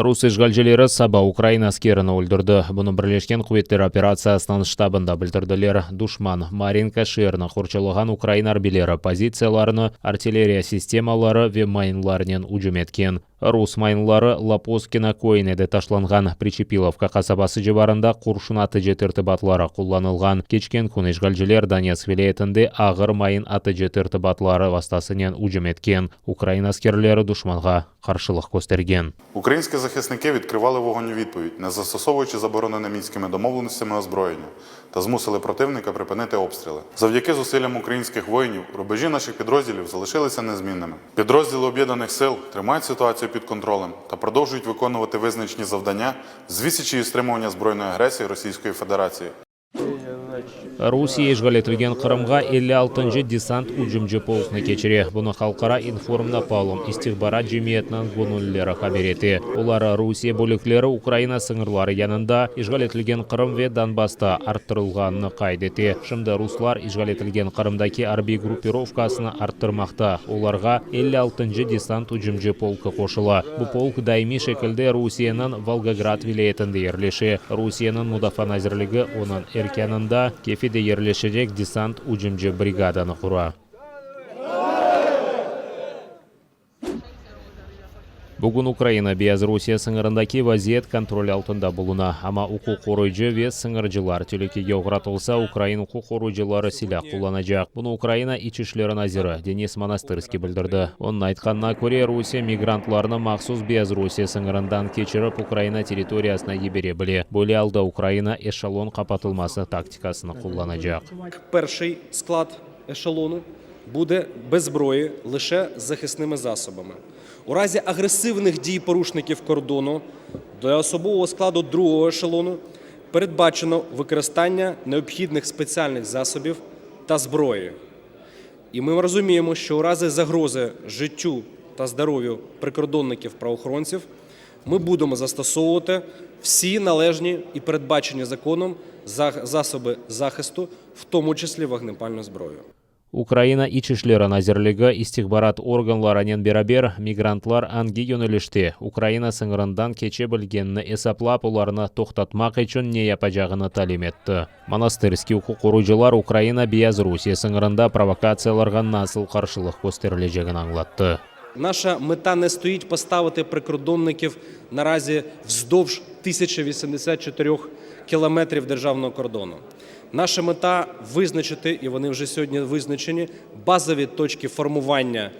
Rus işğalcileri saba ukrain askerini öldürdi. Bunı Birleşken quvetler operatsiyasınıñ ştabında bildirdiler. Duşman, Marinka şeerini qorçalağan ukrain arbiyleri pozitsiyalarını artilleriya sistemaları ve mayınlarnen ücüm etken. Rus mayınları Loposkino köyüne de taşlanğan, Priçepilovka qasabası civarında qurşun atıcı tertibatları qullanılğan. Keçken kün işğalciler Donetsk vilâyetinde ağır mayın atıcı tertibatları vastasınen ücüm etken. Ukrain askerleri duşmanğa qarşılıq köstergen. Ukrainski zahiсники відкривали вогонь у відповідь, не застосовуючи заборонене Мінськими домовленостями озброєння, та змусили противника припинити обстріли. Завдяки зусиллям українських воїнів рубежі наших підрозділів залишилися незмінними. Підрозділи Об'єднаних сил тримають ситуацію під контролем та продовжують виконувати визначені завдання з відсічі і стримування збройної агресії Російської Федерації. Rusiye işğal etilgen Qırımğa elli altıncı desant ücümci polknı keçire. Bunı halqara İnformnapalm istihbarat cemiyetiniñ göñüllileri haber ete. Olar, Rusiye bölükleri Ukraina sıñırları yanında, işğal etilgen Qırım ve Donbassta arttırılğanını qayd ete. Şimdi ruslar işğal etilgen Qırımdaki arbiy gruppirovkasını arttırmaqta, olarğa elli altıncı desant ücümci polkı qoşula. Bu polk daimiy şekilde Rusiyeniñ Volgograd vilâyetinde yerleşe. Rusiyeniñ Mudafaa nazirligi onıñ erkânında Kefede yerleşecek desant ücümci brigadanı qura. Bugün Ukraina-Beyazrusiye sıñırındaki vaziyet kontrol altında buluna, amma uquq qoruyıcı ve sıñırcılar telükege oğratılsa, ukrain uquq qoruyıcıları silâ qullanacaq. Bunı Ukraina İç işleri naziri Denis Monastırskiy bildirdi. Onıñ aytqanına köre, Rusiye migrantlarnı mahsus Beyazrusiye sıñırından keçirip Ukraina territoriyasına yibere bile. Böyle alda Ukraina eşelon qapatılması taktikasını qullanacaq. Perşiy sklad eşelonu bude bez zbroyi, lışe zahısnımi zasobami. U razі agresivnih dій porушників кордону для особового складу другого ешелону передбачено використання необхідних спеціальних засобів та зброї. І ми розуміємо, що у разі загрози життю та здоров'ю прикордонників-правоохоронців ми будемо застосовувати всі належні і передбачені законом засоби захисту, в тому числі вогнепальну зброю. Ukraina İç işleri nazirligi istihbarat organlarınen beraber migrantlar angi yönelişte Ukraina sıñırından keçe bilgenini esaplap, olarnı toqtatmaq içün ne yapacağını talim etti. Monastırskiy uquq qoruyıcılar Ukraina-Beyazrusiye sıñırında provokatsiyalarğa nasıl qarşılıq kösterilecegini añlattı. Наша мета не стоїть поставити прикордонників наразі вздовж 1084 кілометрів державного кордону. Наша мета визначити, і вони вже сьогодні визначені, базові точки формування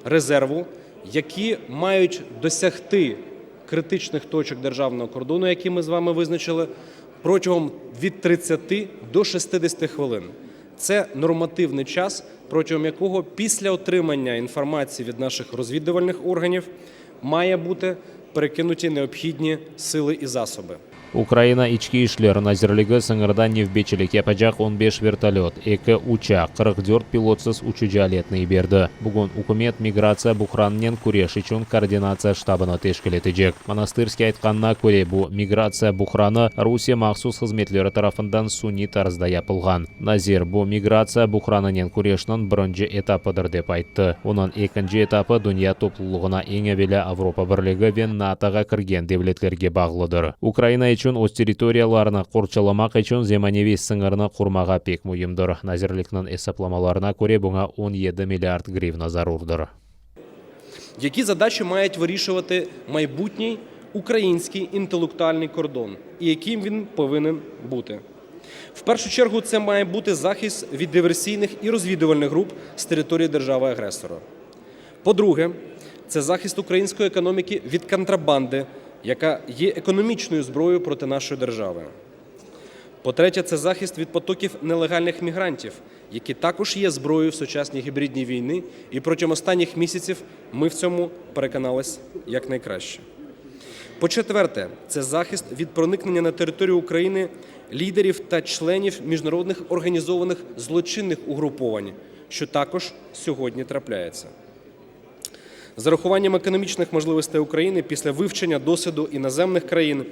резерву, які мають досягти критичних точок державного кордону, які ми з вами визначили, протягом від 30 до 60 хвилин. Це нормативний час, протягом якого після отримання інформації від наших розвідувальних органів має бути перекинуті необхідні сили і засоби. Ukraina İçki işler nazirligi sıñırda nevbetçilik yapacaq on beş vertolöt, eki uçaq, 44 pilotsız uçucı aletni yiberdi. Bugün ükümet migratsiya buhranınen küreş içün koordinatsiya ştabını teşkil etecek. Monastırskiy aytqanına köre, bu migratsiya buhranı Rusiye mahsus hızmetleri tarafından suniy tarzda yapılğan. Nazir, bu migratsiya buhranınen küreşniñ birinci etapıdır, dep ayttı. Onıñ ekinci etapı dünya toplulığına, eñ evelâ Avropa Birligi ve NATOğa kirgen devletlerge bağlıdır. Ukraina içün öz territoriyalarını qorçalamaq içün zemaneviy sıñırnı qurmağa pek müimdir. Nazirlikniñ esaplamalarına köre, buña 17 milliard grivna zarurdır. Які задачі мають вирішувати майбутній український інтелектуальний кордон і яким він повинен бути? В першу чергу це має бути захист від диверсійних і розвідувальних груп з території держави-агресора. По-друге, це захист української економіки від контрабанди, яка є економічною зброєю проти нашої держави. По-третє, це захист від потоків нелегальних мігрантів, які також є зброєю в сучасній гібридній війни, і протягом останніх місяців ми в цьому переконались якнайкраще. По-четверте, це захист від проникнення на територію України лідерів та членів міжнародних організованих злочинних угруповань, що також сьогодні трапляється. З урахуванням економічних можливостей України після вивчення досвіду іноземних країн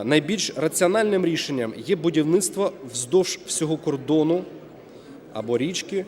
найбільш раціональним рішенням є будівництво вздовж всього кордону або річки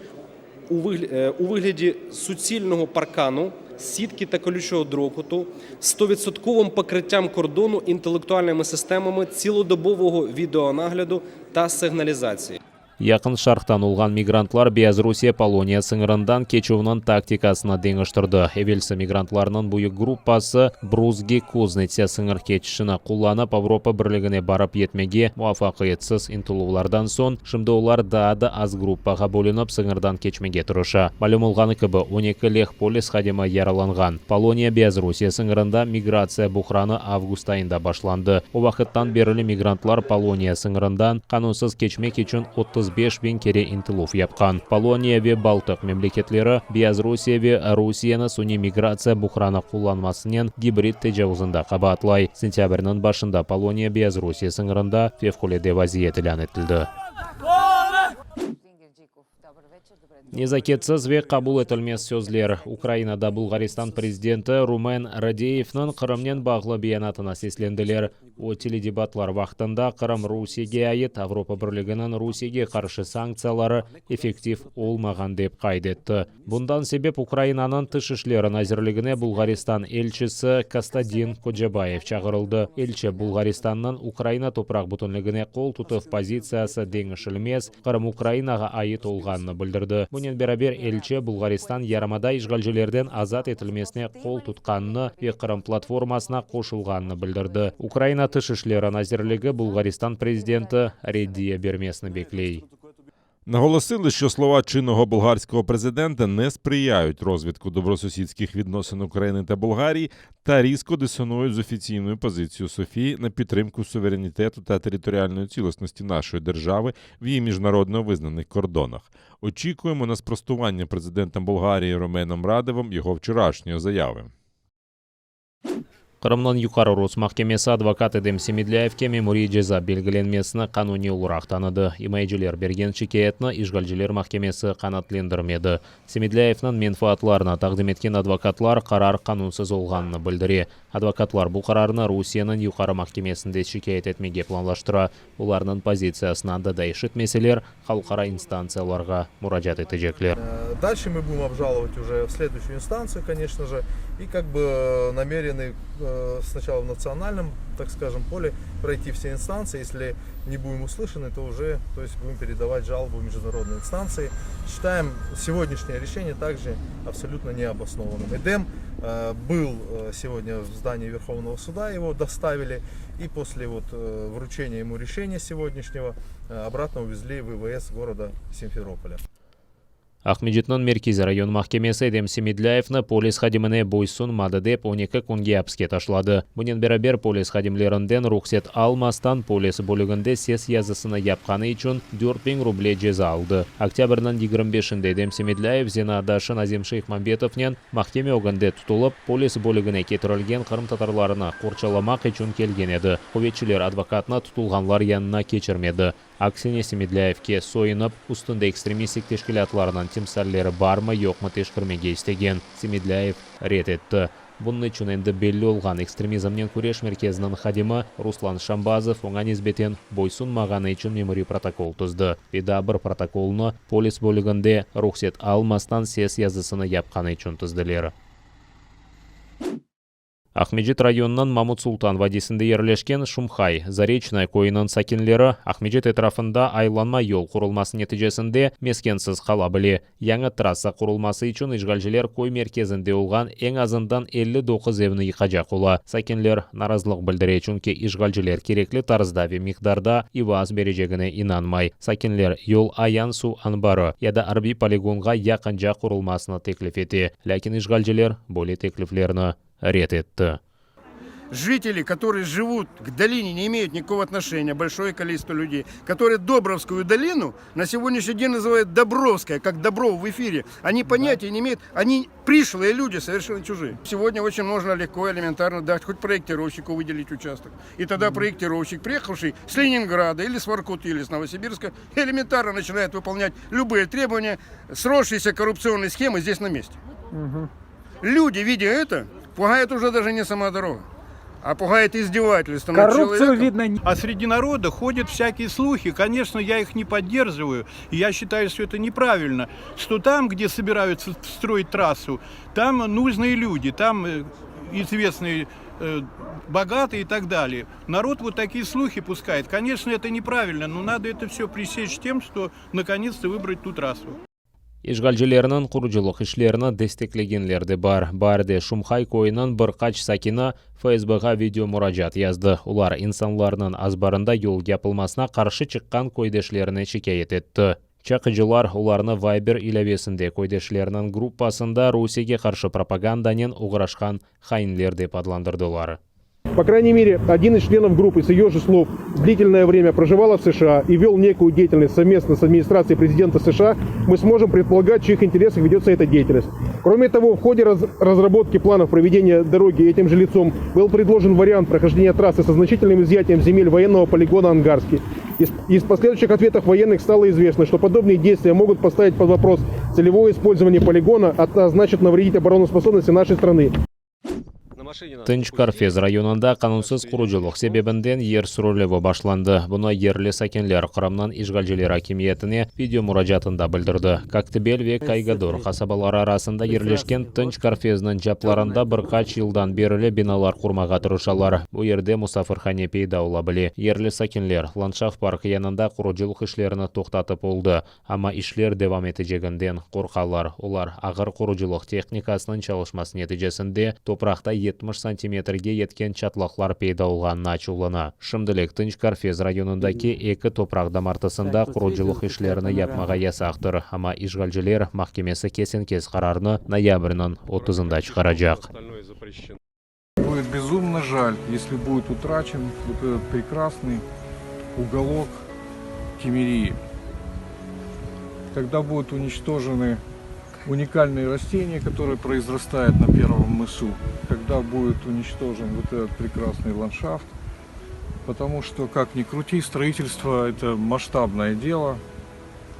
у вигляді суцільного паркану. сітки та колючого дроту, 100% покриттям кордону інтелектуальними системами цілодобового відеонагляду та сигналізації. Yaqın Şarqtan olğan migrantlar Beyazrusiye-Poloniya sıñırından keçüvniñ taktikasını deñiştirdi. Evelsi migrantlarnıñ büyük gruppası Bruzgi-Kuznıtsâ sıñır keçişini qullanıp Avropa Birligine barıp yetmege muvafaqiyetsiz ıntıluvlardan soñ, şimdi olar daa da az gruppağa bölünip sıñırdan keçmege tırışa. Malüm olğanı kibi, 12 leh polis hadimi yaralanğan. Poloniya-Beyazrusiye sıñırında migratsiya buhranı avgust ayında başlandı. O vaqıttan berli migrantlar Poloniya sıñırından qanunsız keçmek içün 35 biñ kere ıntıluv yapqan. Poloniya ve Baltıq memleketleri Beyazrusiye ve Rusiyeni suniy migratsiya buhranı qullanmasınen gibrid tecavuzında qabaatlay. Sentâbrniñ başında Poloniya-Beyazrusiye sıñırında fevqulâde vaziyet ilân etildi. Nezaketsiz ve qabul etilmez sözler. Ukrainada Bulğaristan prezidenti Rumen Radevniñ Qırımnen bağlı beyanatına seslendiler. O, teledebatlar vaqtında Qırım Rusiyege ait Avropa Birliginiñ Rusiyege qarşı sanktsiyaları effektiv olmağan dep qayd etti. Bundan sebep Ukrainanıñ Tış işleri nazirligine Bulğaristan elçisi Kostadin Kocabayev çağırıldı. Elçi Bulğaristannıñ Ukraina topraq bütünligine qol tutuv pozitsiyası deñişilmez, Qırım Ukrainağa ait olğanını bildirdi. Bunen beraber elçi Bulğaristan yarımada işğalcilerden azat etilmesine qol tutqanını ve Qırım platformasına qoşulğanını bildirdi. Ukraina Tış işleri nazirligi Bulğaristan prezidenti reddiye bermesini bekley. Наголосили, що слова чинного болгарського президента не сприяють розвитку добросусідських відносин України та Болгарії та різко дисонують з офіційною позицією Софії на підтримку суверенітету та територіальної цілісності нашої держави в її міжнародно визнаних кордонах. Очікуємо на спростування президентом Болгарії Руменом Радевим його вчорашньої заяви. Qırımnıñ Yuqarı Rus mahkemesi advokat Edem Semedlâyevke memuriy ceza belgilenmesini qanuniy olaraq tanıdı. İmayeciler bergen şikâyetni işğalciler mahkemesi qanaatlendirmedi. Semedlâyevniñ menfaatlarını taqdim etken advokatlar qarar qanunsız olğanını bildire. Advokatlar bu qararnı Rusiyeniñ Yuqarı mahkemesinde şikâyet etmege planlaştıra. Olarnıñ pozitsiyasını anda da eşitmeseler, halqara instantsiyalarğa muracaat etecekler. Дальше мы будем обжаловать уже в следующую инстанцию, конечно же, и как бы намерены сначала в национальном, так скажем, поле пройти все инстанции. Если не будем услышаны, то уже, то есть будем передавать жалобу в международные инстанции. Считаем сегодняшнее решение также абсолютно необоснованным. Эдем был сегодня в здании Верховного суда, его доставили, и после вот вручения ему решения сегодняшнего обратно увезли в ИВС города Симферополя. Aqmescitniñ Merkeziy rayon mahkemesi Edem Semedlâyevni polis hadimine boysunmadı dep 12 künge apiske taşladı. Bunen beraber polis hadimlerinden ruhset almastan polis bölüginde ses yazısını yapqanı içün 4000 ruble ceza aldı. Oktâbrniñ 25-inde Edem Semedlâyev zenaatdaşı Nazim Şeyhmambetovnen mahkeme ögünde tutulıp, polis bölügine ketirilgen qırımtatarlarını qorçalamaq içün kelgen edi. Quvetçiler advokatnı tutulğanlar yanına keçirmedi. Aksine Semedlâyevke soyunıp, üstünde ekstremistik teşkilâtlarınıñ timsalleri barmı yoqmı teşkermege istegen. Semedlâyev red etti. Bunıñ içün endi belli olğan ekstremizmnen küreş merkeziniñ hadimi Ruslan Şambazov oña nisbeten boysunmağanı içün memuriy protokol tizdi. Ve daa bir protokolnı polis bölüginde ruhset almastan ses yazısını yapqanı içün tizdiler. Aqmescit rayonınıñ Mamut Sultan vadisinde yerleşken Şumhay, Zareçnoye köyüniñ sakinleri Aqmescit etrafında aylanma yol qurulması neticesinde meskensiz qala bile. Yañı trassa qurulması içün işğalciler köy merkezinde olğan eñ azından 59 evni yıqacaq ola. Sakinler narazılıq bildire, çünki işğalciler kerekli tarzda ve miqdarda ivaz berecegine inanmay. Sakinler yol Ayan suv anbarı ya da arbiy poligonğa yaqınca qurulmasını teklif ete. Lâkin işğalciler böyle tekliflerni red etti. Жители, которые живут к долине, не имеют никакого отношения, большое количество людей, которые Добровскую долину на сегодняшний день называют Добровская, как Добров в эфире. Они понятия не имеют, они пришлые люди, совершенно чужие. Сегодня очень можно легко, элементарно дать хоть проектировщику выделить участок. И тогда проектировщик, приехавший с Ленинграда или с Воркуты или с Новосибирска, элементарно начинает выполнять любые требования сросшиеся коррупционной схемы здесь на месте. Люди, видя это, пугает уже даже не сама дорога. А пугает издевательство над Коррупцию человеком. видно не А среди народа ходят всякие слухи. Конечно, я их не поддерживаю. И я считаю, что это неправильно. Что там, где собираются строить трассу, там нужные люди, там э, известные э, богатые и так далее. Народ вот такие слухи пускает. Конечно, это неправильно, но надо это все пресечь тем, что наконец-то выбрать ту трассу. İşğalcilerniñ qurucılıq işlerini desteklegenler de bar. Baarde Şumhay köyüniñ bir qaç sakini FSBğa video muracaat yazdı. Olar, insanlarnıñ azbarında yol yapılmasına qarşı çıqqan köydeşlerine şikâyet etti. Çaqıcılar olarnı Viber ilâvesinde köydeşleriniñ gruppasında Rusiyege qarşı propagandanen oğraşqan hainler dep adlandırdılar. По крайней мере, один из членов группы, с ее же слов, длительное время проживала в США и вел некую деятельность совместно с администрацией президента США, мы сможем предполагать, в чьих интересах ведется эта деятельность. Кроме того, в ходе раз- разработки планов проведения дороги этим же лицом был предложен вариант прохождения трассы со значительным изъятием земель военного полигона Ангарский. Из, из последующих ответов военных стало известно, что подобные действия могут поставить под вопрос целевое использование полигона, а значит навредить обороноспособности нашей страны. Tınç Körfez rayonında qanunsız qurucılıq sebebinden yer sürülüvi başlandı. Bunı yerli sakinler Qırımnıñ işğalciler akimiyetine video muracaatında bildirdi. Koktebel ve Kaygador qasabaları arasında yerleşken Tınç Körfezniñ caplarında bir qaç yıldan berli binalar qurmağa tırışalar. Bu yerde musafirhane peyda ola bile. Yerli sakinler landşaft parkı yanında qurucılıq işlerini toqtatıp oldı, amma işler devam eteceginden qorqalar. Olar, ağır qurucılıq tehnikasınıñ çalışması neticesinde topraqta 70 santimetrge yetken çatlaqlar peyda olğanına açuvlana. Şimdilik Tınç Körfez rayonındaki eki topraq damartısında qurucılıq işlerini yapmağa yasaqtır, amma işğalciler mahkemesi kesen-kes qararnı noyabrniñ otuzında çıqaracaq. Будет безумно жаль, если будет утрачен вот этот прекрасный уголок Киммерии. Когда будут уничтожены уникальные растения, которые произрастают на первом мысу, когда будет уничтожен вот этот прекрасный ландшафт, потому что, как ни крути, строительство – это масштабное дело.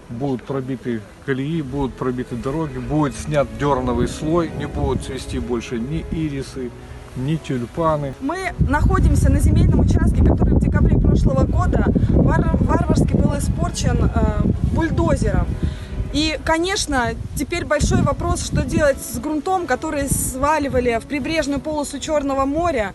Будут пробиты колеи, будут пробиты дороги, будет снят дерновый слой, не будут цвести больше ни ирисы, ни тюльпаны. Мы находимся на земельном участке, который в декабре прошлого года вар- варварски был испорчен э, бульдозером. И, конечно, теперь большой вопрос, что делать с грунтом, который сваливали в прибрежную полосу Черного моря,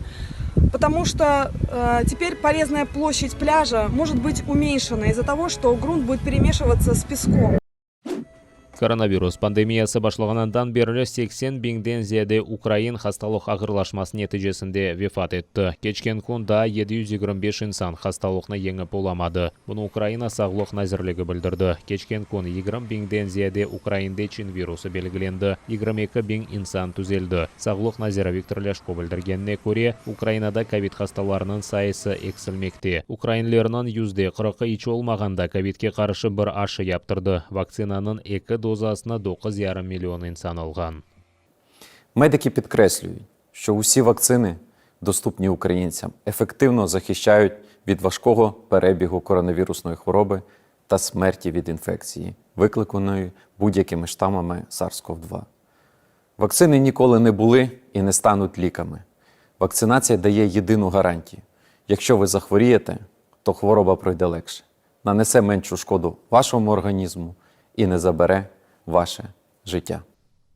потому что э, теперь полезная площадь пляжа может быть уменьшена из-за того, что грунт будет перемешиваться с песком. Koronavirus pandemiyası başlağanından berli 80 biñden ziyade ukrain hastalıq ağırlaşması neticesinde vefat etti. Keçken kün daa 725 insan hastalıqnı yeñip olamadı. Bunı Ukraina Sağlıq nazirligi bildirdi. Keçken kün 20 biñden ziyade ukrainde çin virusı belgilendi, 22 biñ insan tüzeldi. Sağlıq naziri Viktor Lâşko bildirgenine köre, Ukrainada kovid hastalarınıñ sayısı eksilmekte. Ukrainlerniñ 40%-ı iç olmağanda kovidke qarşı bir aşı yaptırdı. Vaktsinanıñ eki dozasını 9,5 million insan alğan. Медики підкреслюють, що усі вакцини, доступні українцям, ефективно захищають від важкого перебігу коронавірусної хвороби та смерті від інфекції, викликаної будь-якими штамами SARS-CoV-2. Вакцини ніколи не були і не стануть ліками. Вакцинація дає єдину гарантію: якщо ви захворієте, то хвороба пройде легше, нанесе меншу шкоду вашому організму і не забере ваше життя.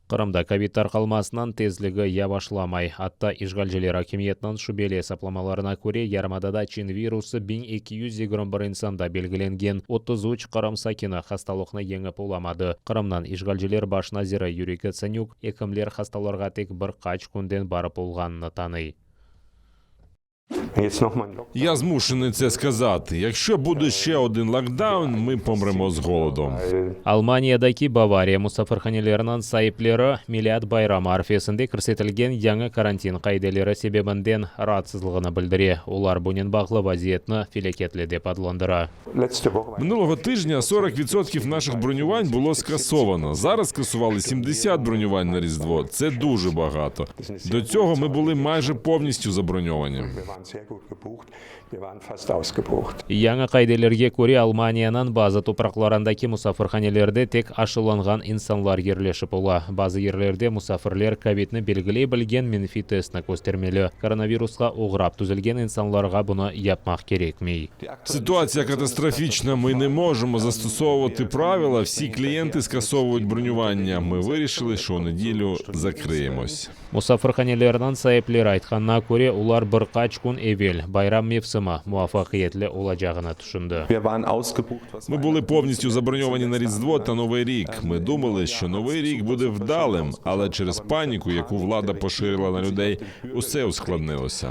Qırımda kovid tarqalmasınıñ tezligi yavaşlamay. Atta işğalciler akimiyetiniñ şübeli esaplamalarına köre, yarımadada çin virusı 1221 insanda belgilengen. 33 Qırım sakini hastalıqnı yeñip olamadı. Qırımnıñ işğalciler baş naziri Yuriy Gotsanük, ekimler hastalarğa tek bir qaç künden barıp olğanını tanıy. Я змушений це сказати. Якщо буде ще один локдаун, ми помремо з голоду. Almaniyadaki Bavariya musafirhaneleriniñ saipleri Milât bayramı arfesinde kirsetilgen yañı karantin qaideleri sebebinden raatsızlığını bildire. Olar bunen bağlı vaziyetni felâketli dep adlandıra. Минулого тижня 40% наших бронювань було скасовано. Зараз скасували 70 бронювань на Різдво. Це дуже багато. До цього ми були майже повністю заброньовані. Yañı qaidelerge köre, Almaniyanıñ bazı topraqlarındaki musafirhanelerde tek aşılanğan insanlar yerleşip ola. Bazı yerlerde musafirler kövidni belgiley bilgen menfiy testni köstermeli. Koronavirusqa oğrap tüzelgen insanlarğa bunı yapmaq kerekmey. Ситуація катастрофічна. Ми не можемо застосовувати правила. Всі клієнти скасовують бронювання. Ми вирішили, що у неділю закриємось. Musafirhanelerniñ saipleri aytqanına köre, olar bir qaç kün evel bayram mevsimi muvafaqiyetli olacağını tüşündi. Ми були повністю заброньовані на Різдво та Новий рік. Ми думали, що Новий рік буде вдалим, але через паніку, яку влада поширила на людей, усе ускладнилося.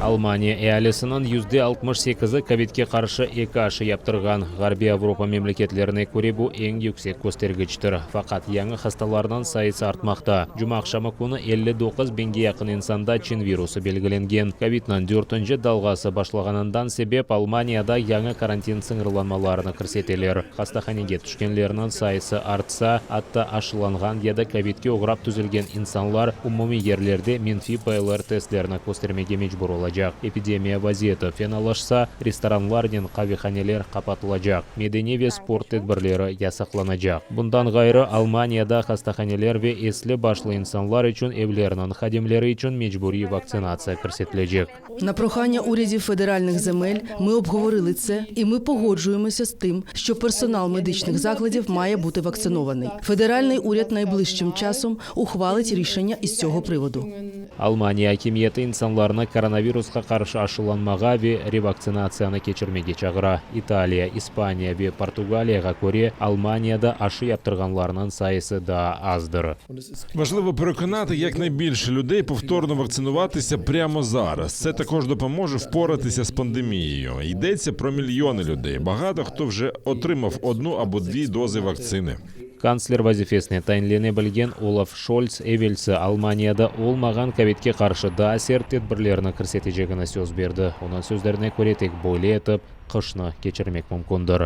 Almaniya ealisiniñ yüzde 68-i kövidke qarşı eki aşı yaptırğan. Ğarbiy Avropa memleketlerine köre bu eñ yüksek köstergiçtir. Faqat yañı hastalarnıñ sayısı artmaqta. Cumaaqşamı künü 59 biñge yaqın insanda çin virusı belgilengen. Kövidniñ dörtünci dalğası başlağanından sebep Almaniyada yañı karantin sıñırlanmalarını kirseteler. Hastahanege tüşkenlerniñ sayısı artsa, atta aşılanğan ya da kövidke oğrap tüzelgen insanlar umumiy yerlerde menfiy PCR testlerini köstermege mecbur olacaq. Epidemiya vaziyeti fenalaşsa, restoranlarnen qavehaneler qapatılacaq, medeniy ve sport tedbirleri yasaqlanacaq. Bundan ğayrı, Almaniyada hastahaneler ve esli-başlı insanlar içün evlerniñ hadimleri içün mecburiy vaktsinatsiya kirsetilecek. На прохання урядів федеральних земель ми обговорили це, і ми погоджуємося з тим, що персонал медичних закладів має бути вакцинований. Федеральний уряд найближчим часом ухвалить рішення із цього приводу. Almaniya akimiyeti insanlarnı koronavirusqa qarşı aşılanmağa ve revaktsinatsiyanı keçirmege çağıra. İtaliya, İspaniya ve Portugaliyağa köre, Almaniyada aşı yaptırğanlarnıñ sayısı daa azdır. Важливо переконати якнайбільше людей повторно вакцинуватися прямо зараз. Це також допоможе впоратися з пандемією. Йдеться про мільйони людей. Багато хто вже отримав одну або дві дози вакцини. Kantsler vazifesine tayinlene bilgen Olaf Şolts evelsi Almaniyada olmağan kövidke qarşı daa sert tedbirlerni kirsetecegini söz berdi. Onıñ sözlerine köre, tek böyle etip qışnı keçirmek mümkündir.